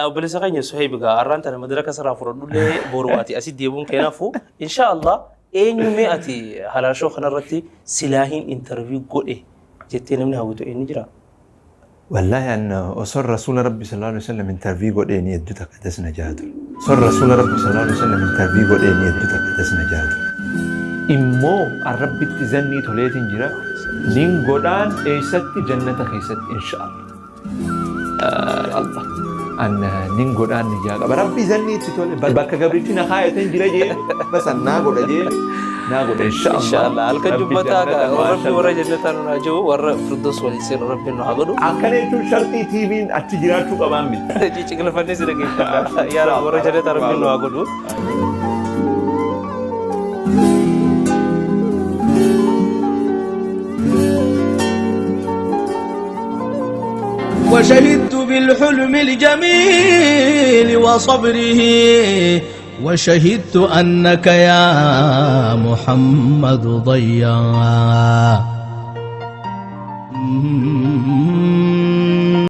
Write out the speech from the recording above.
Obboleessa keenya Suhayb egaa har'aan tana madaraka sirraa fudhadhullee boru ati asi deebuun keenaafu insha Allah eenyumee ati halaal show kanarratti silaahiin interview godhe jettee namni hawwitu eenyu jira? Wallaahi an osoo rasuula rabbi sallallahu alaihi wasallam interview godhee ni hedduu takka das na jaa ture. Osoo rasuula rabbi sallallahu alaihi wasallam interview godhee ni hedduu takka das na jaa ture. Immoo an rabbitti zannii toleetiin jira nin godhaan eessatti jannata keessatti insha Allah. Allah an nin godhaan ni jaa qaba rabbi zannii itti tole bakka gabrichi na kaayateen jira jee bas an naa godha jee naa godha insha Allah. Inshallah halkan Rabbi jummataa jannata gaa rabbi warra maashallah. jannataa nu haa jiru warra firdos waliin seenu rabbi nu haa godhu. Akkana jechuun sharxii TV'n achi jiraachuu qabaan miti. Cicciqilfannee si dhageeffanna. Yaa rabbi warra jannataa rabbi nu haa godhu. وشهدت بالحلم الجميل وصبره وشهدت أنك يا محمد ضيا.